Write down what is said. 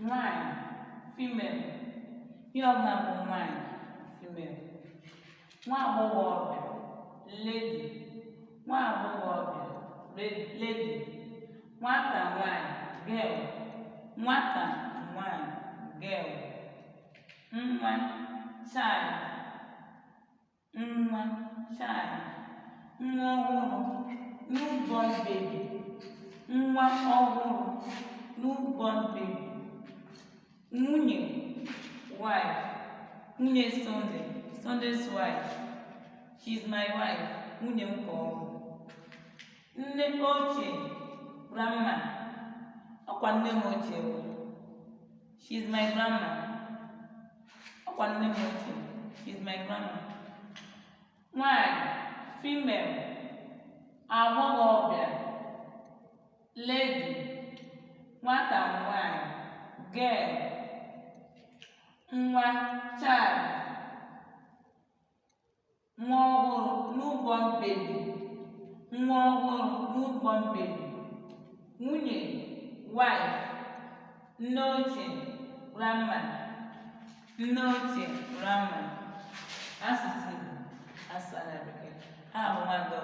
Nwanyị, female. Ihe ọbụla bụ nwanyị, female. Nwa agbọghọbịa, lady. Nwa agbọghọbịa, lady. Nwata nwanyị, girl. Nwata nwanyị, girl. Nwa, child. Nwa, child. Nwa ọhụrụ, newborn baby. Nwa ọhụrụ, newborn baby. Nwunye, wife. Nwunye Sunday, Sunday's wife. She's my wife. Nwunye m ka ọ bụ. Nne ochie, grandma. Ọkwa nne m ochie o. She's my grandma. Ọkwa nne m ochie. She's my grandma. Nwanyị, female. Agbọghọbịa, lady. Nwata nwanyị, girl. Nwa, child. Nwa ọhụrụ, newborn baby. Nwa ọhụrụ, newborn baby. Nwunye, wife. Nne ochie, grandma. Nne ochie, grandma. Asụsụ Igbo, asụsụ na Bekee. Aha m bụ Nwada.